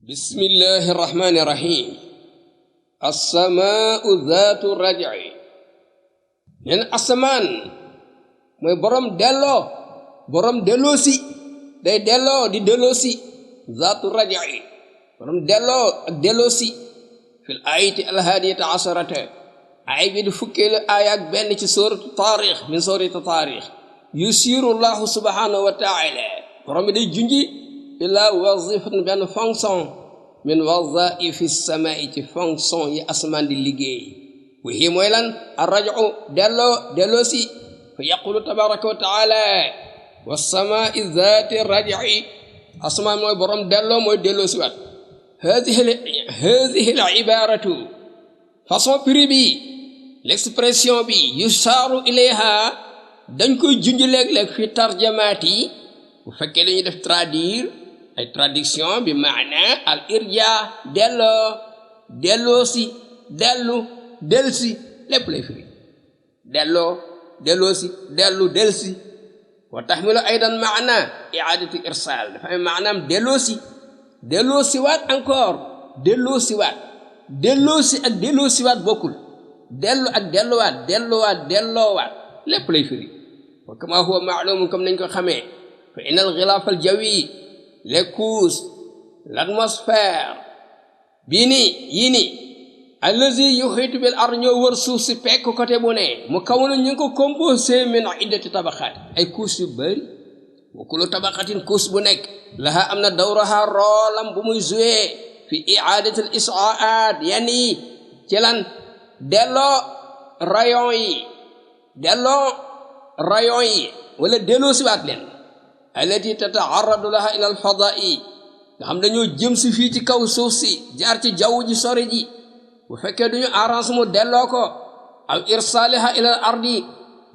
بسم الله الرحمن الرحيم السماء ذات الرجع nen asamaan mooy borom delloosi day delloo di delloosi zaatu raj'i borom delloo ak delloosi fil ayati alhaadiyata asharata ay bi di fukkeelu aaya ak benn ci suuratu taarix min suurati taarix yusiru llahu subhanahu wa taala borom bi day junji ila wazifatun benn fonction min wazaifi samaa'i ci fonction yi asamaan di liggéey وهي مويلان الرجع دلوسي فيقول تبارك وتعالى والسماء ذات الرجع أسماء موي بروم موي دلوسي وات هذه العبارة فاصون بريبي l'expression بي يشار إليها دنجكو جونج لك في ترجماتي وفكي لاني دف traduire ay traduction بمعنى الإرجاع دلوسي delsi lépp lay firi delloosi delsi wa taxmilu aydan maana i'adatu irsal dafa am maanaam delloosi waat encore delloosi ak delloosi waat bokkul dellu ak delloowaat lépp lay firi wa kama huwa ma'lum comme nañ ko xamee fa inal ghilaf al jawi les couches l'atmosphère bii nii allazi yuhitu bil ard ñoo wër suuf si pekk côté bu ne mu kawnu ñu ngi ko composé min iddati tabaqaat ay couches yu bëri wa kullu tabaqatin couche bu nekk laha am na dawraha roolam bu muy joué fi i'adati al is'aat yani ci lan delloo rayon yi wala delloo si waat leen allati tata'arradu laha ila al fada'i nga xam dañoo jëm si fii ci kaw suuf si jaar ci jaww ji sori ji bu fekkee duñu arrange mu delloo ko aw irsaliha ila al ardi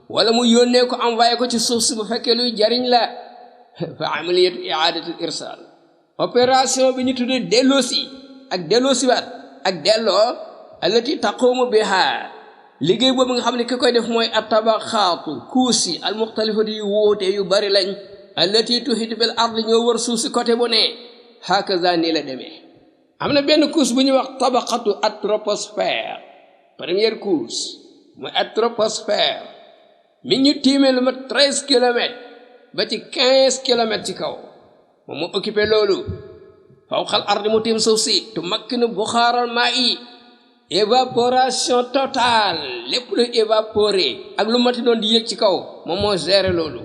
wala mu yónnee ko envoyé ko ci suuf si bu fekkee luy jariñ la fa amaliyatu i'adatu al irsal opération bi ñu tuddee delloosi ak delloosiwaat ak delloo allati taqumu biha liggéey boobu nga xam ne ki koy def mooy at-tabaqaatu kuusi al muxtalifati yu wóote yu bari lañ allati tuhitu bil ardi ñoo wër suuf si côté bu ne hakaza nii la demee am na benn couche bu ñuy wax tabaqatu troposphère première couche mooy troposphère mi ñu tiimee lu ma 13 kilomètres ba ci 15 kilomètres ci kaw moom moo occupé loolu fawqal ardi mu tiim suuf si tu makkinu buxaaral maa yi évaporation totale lépp luy évaporé ak lu mati doon di yéeg ci kaw moom moo gérer loolu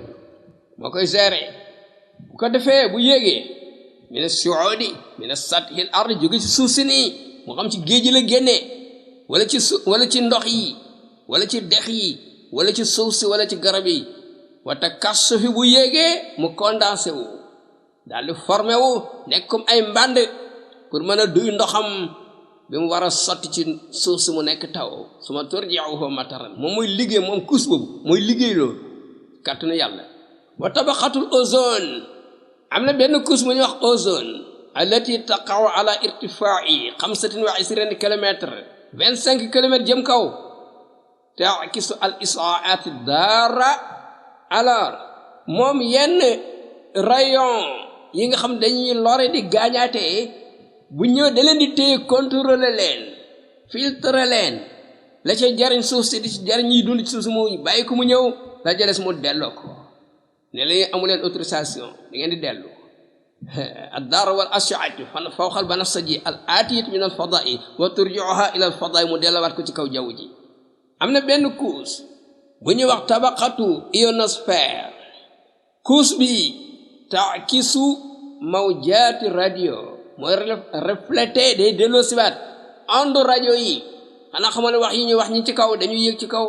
moo koy gérer bu ko defee bu yéegee mina suudi mina sathil ard jóge ci suuf si nii moo xam ci géej la génnee wala ci ndox yi wala ci dex yi wala ci suuf si wala ci garab yi wa takassufi bu yéegee mu condensé wu daal di formé wu nekk comme ay mbànd pour mën a duy ndoxam bi mu war a sotti ci suuf si mu nekk taw suma turji'uhu mataran moom mooy liggéey moom couche boobu mooy liggéey loolu kàttanu yàlla wa tabaqatul ozone am na benn couche bu ñuy wax ozone allati taqa'u ala irtifaa'i 25 kilomètres 25 kilomètres jëm kaw ta'kisu al isa'at dara alors moom yenn rayon yi nga xam dañuy lore di gaañaatee bu ñëw da leen di téye contrôler leen filtrer leen la ca jariñ suuf si di ci jariñ ñiy dund ci suuf si mu bàyyi ko mu ñëw la jëles mu delloo ko ne la amu leen autorisation da ngeen di dellu ad-dar wal ash'at fan fawqal banafsaji al atiyat min al fada'i wa turji'uha ila al fada'i mu dellawaat ko ci kaw jaww ji am na benn couche bu ñuy wax tabaqatu ionosphère couche bi ta'kisu mawjati radio mooy reflété day delloo siwaat onde radio yi xanaa xamoo ne wax yi ñuy wax ñi ci kaw dañuy yéeg ci kaw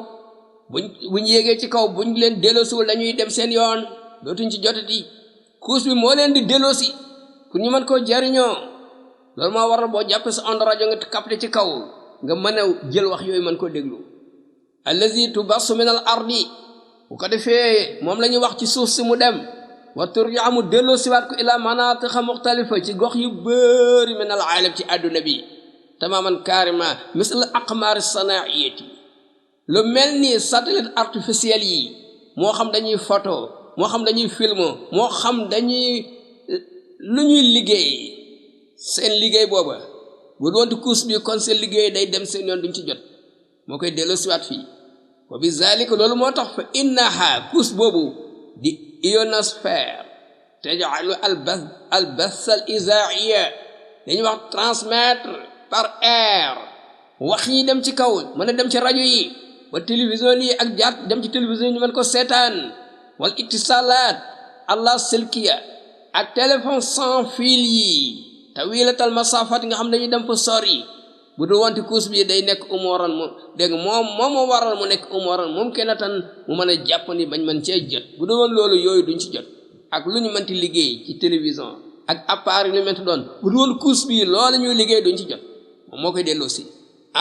buñ yéegee ci kaw buñ leen delloosiwul dañuy dem seen yoon dootuñ ci jotati couche bi moo leen di delloosi pour ñu mën koo jariñoo loolu moo waral boo jàppee sa onde rajo nga capté ci kaw nga mën a jël wax yooyu mën koo déglu allazi tubassu min al ardi bu ko defee moom la ñuy wax ci suuf si mu dem wa turja mu delloosiwaat ko ila manatiqa muxtalifa ci gox yu bëri min al aalam ci àdduna bi tamaman carrément misl aqmar sanaiyati lu mel ni satellite artificiel yi moo xam dañuy photo moo xam dañuy film moo xam dañuy lu ñuy liggéey seen liggéey booba bu doon couche bi kon seen liggéey day dem seen yoon duñ ci jot moo koy delloo siwaat fii wa bi zalika loolu moo tax fa innaha couche boobu di ionosphère taj'alu al bath al izaiya dañuy wax transmettre par air wax yi dem ci kaw mën a dem ci rajo yi ba télévision yi ak jaar dem ci télévision ñu mën ko seetaan wal ittisalat allah silkiya ak téléphone sans fil yi tawilatal masafat nga xam dañuy dem fa sori bu du wonte couche bi day nekk umoran moom dégg moom moo waral mu nekk umoran moom kenn tan mu mën a jàpp ni bañ mën cee jot bu du woon loolu yooyu duñ ci jot ak lu ñu mënti liggéey ci télévision ak appareil lu mënti doon bu du woon couche bi loolu ñuy liggéey duñ ci jot moom moo koy delloo si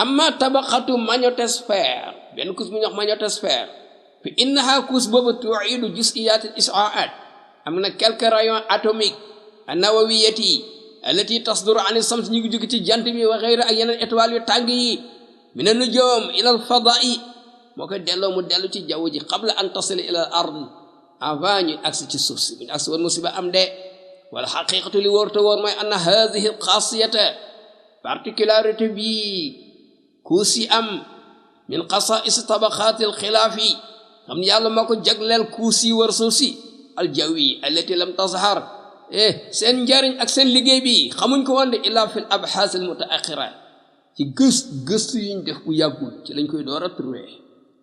amma tabaqatu magnétosphère benn couche bu ñu wax magnétosphère fi innaha couche boobu tu'idu juz'iyat al is'aat am na quelques rayons atomiques an-nawawiyati allati tasduru an as-shams ñu ngi jóge ci jant bi wa ghayra ak yeneen étoiles yu tàng yi min an-nujum ila al-fada'i moo koy delloo mu dellu ci jaww ji qabla an tasila ila al-ard avant ñu agsi ci suuf si bu ñu agsi woon musiba am de wal haqiqatu li wóor te wóor mooy anna hadhihi al-khasiyata particularité bi kuusi am min khasa'is tabaqat al-khilaf yi xam ne yàlla moo ko jagleel kuusi wër suuf si al-jawi allati lam tazhar seen njariñ ak seen liggéey bi xamuñ ko woon de illa fil abhaas al mutaaxira ci gëstu yuñ def bu yàggul ci lañ koy door a trouvé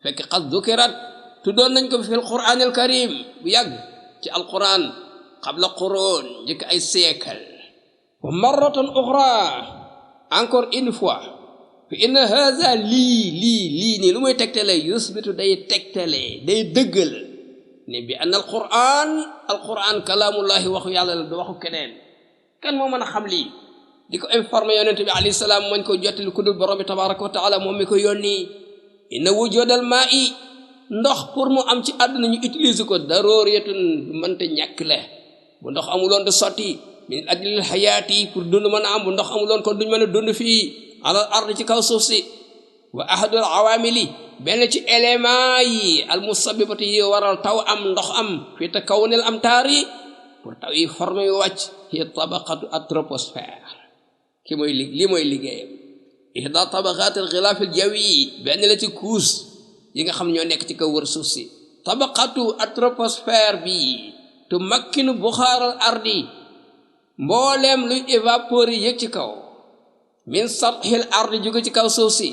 fekk qad dukirat tuddoon nañ ko fil qur'an al karim bu yàgg ci alquran qabla qurun njëkk ay siècle wa marratan uxra encore une fois fa inna haza lii nii lu muy tegtale yusbitu day tegtale day dëggal ne bi anna alquran kalaamullahi waxu yàlla la du waxu keneen kan moo mën a xam lii di ko informé yonente bi alayhi salaam mañ ko jottali ku dul borom bi tabaraka wa taala moom mi ko yónni inna wujudal maa'i ndox pour mu am ci àdduna ñu utiliser ko daruriyatun mënta ñàkk la bu ndox amuloon du sotti min ajlil hayaati pour dund mën a am bu ndox amuloon kon duñ mën a dund fii alal ard ci kaw suuf si wa ahadul awamili benn ci élément yi al musabbibati yi waral taw am ndox am fi takawunil amtaari pour taw yi formé yu wàcc hi tabaqatu troposphère ki mooy li mooy liggéeyam ihda tabaqat al ghilaf al jawi benn la ci couche yi nga xam ñoo nekk ci kaw wër suuf si tabaqatu troposphère bi tu makkinu buxaar al ardi mbooleem luy évapori yëg ci kaw min sathil ardi jóge ci kaw suuf si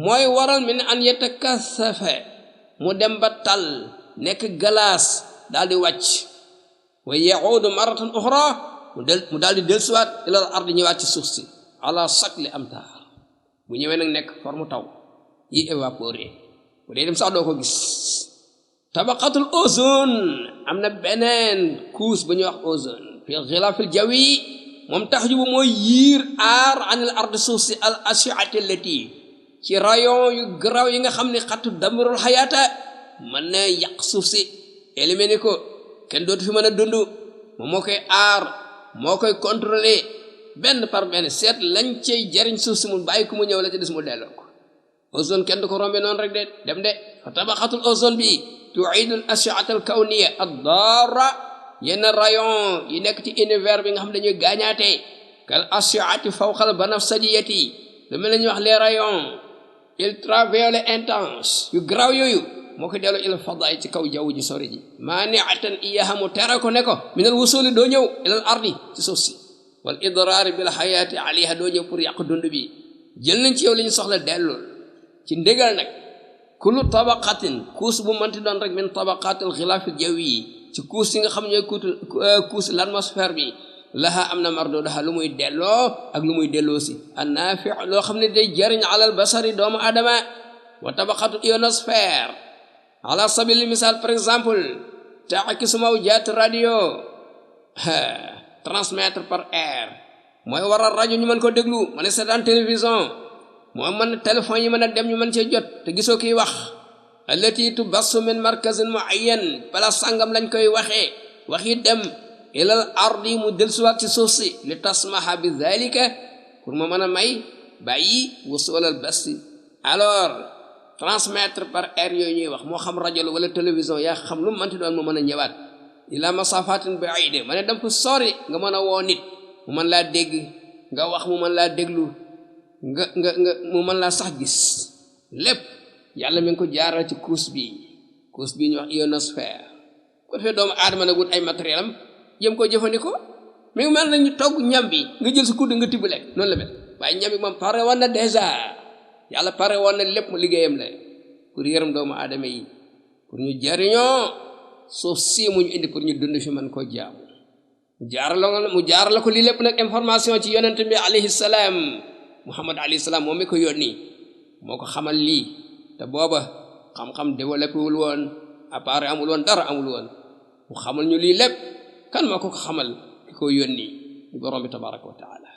mooy waral min an yatakassafa mu dem ba tal nekk glace daal di wàcc wa yaudu maratan uxra mu daal di dellusiwaat ilal ardi ñëwaat ci suuf si ala shakli amtaar bu ñëwee nag nekk forme taw yi évaporé bu dee dem sax doo ko gis tabaqatul ozone am na beneen couche bu ñuy wax ozone fi ghilafil jawi moom tax jubu mooy yiir aar anil ardi suuf si al ashiati allati ci rayon yu garaaw yi nga xam ne xattu damirul xayaata mën na yàq suuf si éliminé ko kenn dootu fi mën a dund moom moo koy aar moo koy contrôler benn par benn seet lañ cay jariñ suuf si mu bàyyi ko mu ñëw la ci des mu delloo ko ozone kenn du ko rombe noonu rek de dem de fa tabaqatul ozone bi tuidul ashiata al kawniya ad darra yenn rayon yi nekk ci univers bi nga xam ne dañuy gaañaatee kal ashiati fawqal banafsadiyati lu mel la ñuy wax les rayons ultraviolet intense yu garaaw yooyu moo ko delloo il fadaay ci kaw jaww ji sori ji maaniatan iyaha mu tere ko ne ko minal wusuli doo ñëw ilal ardi ci suuf si wal idraari bil xayaati alayha doo ñëw pour yàq dund bi jël nañ ci yow li ñu soxla dellul ci ndégal nag kullu tabaqatin kuus bu mënti doon rek min tabaqatil xilaafil jawi yi ci kuus yi nga xam ñooy kuus l'atmosphère bi laha am na mardo daha lu muy delloo ak lu muy delloo si an naafi loo xam ne day jariñ alal basari doomu adama wa tabaqatu ionosphère ala sabili misal par exemple taakisu mawjat radio transmettre par air mooy waral rajo ñu mën ko déglu mën a seetaan télévision moo mën téléphone yi mën a dem ñu mën cee jot te gisoo kiy wax allati tubassu min markazin muayyan bala sàngam lañ koy waxee waxi dem ilal ardi mu dellusiwaat ci suuf si li tasmaha bi dhalika pour ma mën a may bàyyi wusulal basti alors transmettre par air yooyu ñuy wax moo xam rajo la wala télévision yaa xam lu mu mënti doon mu mën a ñëwaat ila masafatin ba'ida ma ne dem fu sori nga mën a woo nit mu mën laa dégg nga wax mu mën laa déglu nga mu mën laa sax gis lépp yàlla mi ngi ko jaaral ci couche bi ñu wax ionosphère ko defee doomu aadama nag wut ay matériel am jëm koo jëfandikoo mi ngi mel na ñu togg ñam bi nga jël sa kudd nga tibb lekk noonu la mel waaye ñam bi moom pare woon na dèjà yàlla pare woon na lépp liggéeyam la pour yërëm doomu aadama yi pour ñu jariñoo suuf si mu ñu indi pour ñu dund fi man koo jaamu mu jaar la ko lii lépp nag information ci yonent bi alayhi salaam Muhammad alayhi salaam moom mi ko yónni moo ko xamal lii te booba xam-xam développé wul woon appareil amul woon dara amul woon mu xamal ñu lii lépp kan moo ko xamal ki ko yónni borom bi tabaraka wa taala